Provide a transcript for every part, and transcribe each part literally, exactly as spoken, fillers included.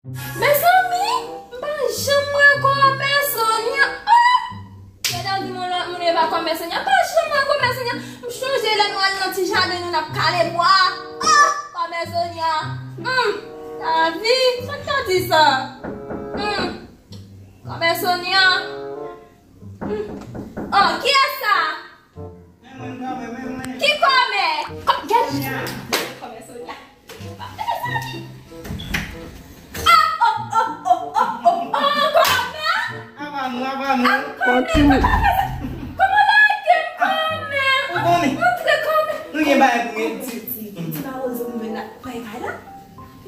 Mezanmi, m pa janm wè kòmè Sonia. Oh! Gade di moun lòt moun e pa kòmè Sonia. M pa janm wè kòmè Sonia. M chonje lè nou al nan ti jaden nou n ap kale bwa. Oh! Kòmè Sonia. Hmm. Lavi, sa k ta di sa? Hmm. Kòmè Sonia. Hmm. Oh, kiyès sa? Men mwen, men mwen, men mwen. Ki kòmè? Kò-, gad, kòmè Sonia. Oh, oh, oh, oh, oh, oh, oh, kòmè. Apa nou, apa nou. Kòmè, kòmè, kòmè, lage m, kòmè. Ou konnen. Antre, kòmè. Nou gen bagay pou gen ti, ti, ti mawozo nou menm la. Kòmè kay la.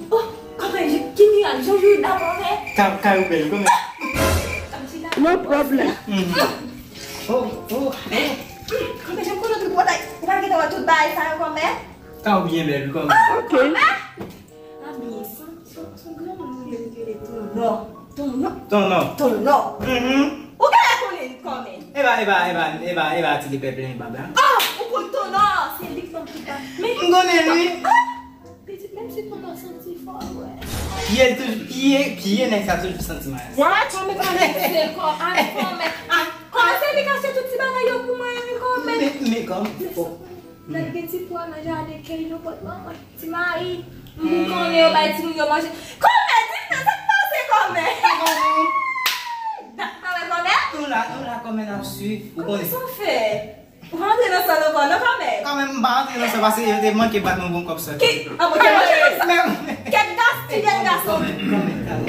Oh, kòmè, ki miray, jan jou da kòmè. Ka, kay ou bèl, kòmè. Kòmè si la. No problem. Mhm. Oh, oh, oh. Kòmè, jan m konnen tout bagay. Ou pa gentan wè tout bagay sa yo, kòmè? Ka ou byen bèl, kòmè. Oh, ok. Kòmè? A byen, son, son, son granmoun li rele Tonò. Tonò. Tonò. Tonò. Mhm. Ou genlè konnen li kòmè. E pa, e pa, e pa, e pa, e pa ti lepè plen bab la. Oh, ou konn Tonò, se li k ban m tout bagay. Men m konnen li. Ah! Pitit, menm si Tonò santi fò, wè. Pye l toujou, pye, pye nèg sa toujou santi mayas. What? Kòmè pa leve kò, al kòmè. Ah, kòmè se li k achte tout ti bagay yo pou mwen, wi, kòmè. Men, men kòmè. Lè gen ti pwa nan jaden, kèy yo pot ban mwen. Ti mayi, m konnen yo bay timoun yo manje. Kòmè, di m nan, sa k pase, kòmè? Kòmè, kòmè? Nou la, nou la, kòmè n ap swiv. Ou konnen. Kòmè sa w fè? Ou pa antre nan sa non, kòmè, non, kòmè? Kòmè, m pa antre nan sa, paske yo te manke bat mwen bon kòb sa. Ki? An, bon, kèk gason. Kèk gas, ti vye gason. Kòmè, kòmè, kòmè.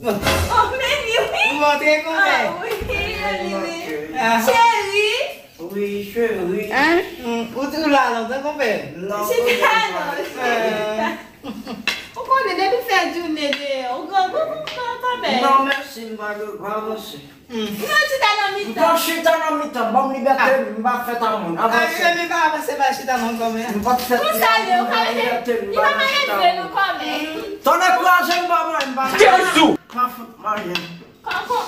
Oh, men li, wi. Ou antre, kòmè? Ah, wi, li, wi. Ah. Cheri. Wi, cheri. Hein? Hmm, ou tou la lontan, konpè? Non, chita non. Ah. Ou konnen, depi fè jounen deyò, ou grangou pou pran kanmè. Non, mèsi, m pa dwe pa avanse. Hmm. Non, chita nan mitan. M pa chita nan mitan, ban m libète m, m pa fèt a moun. Avanse. Ay, men pa avanse, pa chita non, kòmè. M pa fèt a moun, ban m libète m, m pa nan chita a moun. Tonnè kraze m, pa mwen, m pa. Jezi! Pa fout manje m.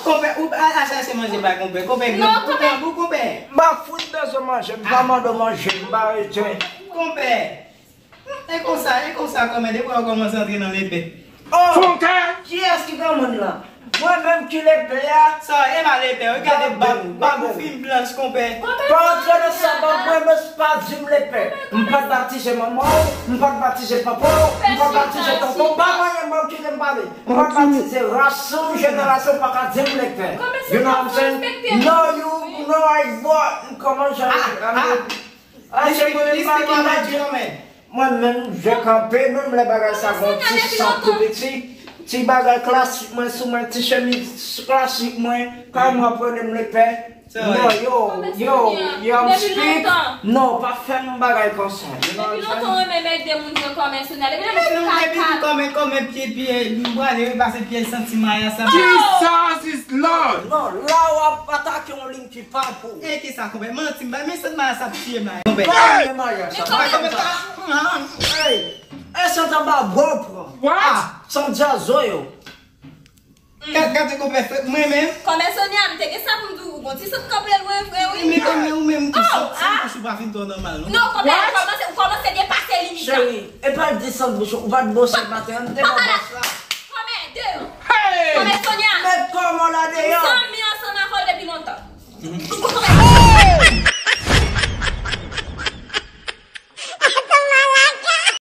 Konpè, ou al, al chache manje bay konpè. Konpè, ou grangou, konpè. M pa fout bezwen manje, m pa mande w manje, m pa bezwen. Konpè. E konsa, e konsa, kòmè, depi w kòmanse antre nan lepè. Oh! Kiyès ki granmoun lan? Mwen menm ki lepè a? Sa, e pa lepè, wi, gade bab, bab ou fin blanch, konpè. Pa antre nan sa, bab mwen, men pa di m lepè. M pa t batize manman w, m pa t batize papa w, m pa t batize tonton w, pa manyen m, ban m kite m pale. M pa t batize ras ou, jenerasyon w pa ka di m lepè. You know what I'm saying? No, you, no, I bought, kòman jan. Ah, se mwen menm pa di anyen. Mwen menm, je kanpe, menm lè bagay sa gon ti sant tou piti, ti bagay klasik mwen sou mwen, ti chemiz klasik mwen, kòman w ap rele m lepè? No, yo, yo, yo, I'm speak. No, pa fè m bagay konsa. You know what I'm saying? Depi lontan w renmen mèt de moun jan kòmè Sonia. Depi lontan depi kaka. Kòmè, kòmè pye, pye, m prale, wi, pase pye l santi mayas la. Jesus is Lord! Non, la w ap atake yon liy ki pa pou ou. E kisa, konpè? Manti, m bay, men sant mayas ap tiye m la. Konpè. Pa renmen mayas la. Men kòmè pa. Hey, e sant anba bwa w pran. What? Ah, sant dyazo yo. Gad, gade konpè, frè, mwen menm. Kòmè Sonia, m te gen sa pou m di w, ou gon ti sant kanpe lwen vre, wi. Men kòmè ou menm tou, sant, sant bouch ou pa fin twò nòmal, non. Non, kòmè, ou kòmanse, ou kòmanse depase limit la. Cheri, e pa di sant bouch ou, ou pa t bwose maten an, m te nan bwòs la. Kòmè, de. Hey! Kòmè Sonia. Met kòmè w la deyò. Zanmi ansanm avè w depi lontan.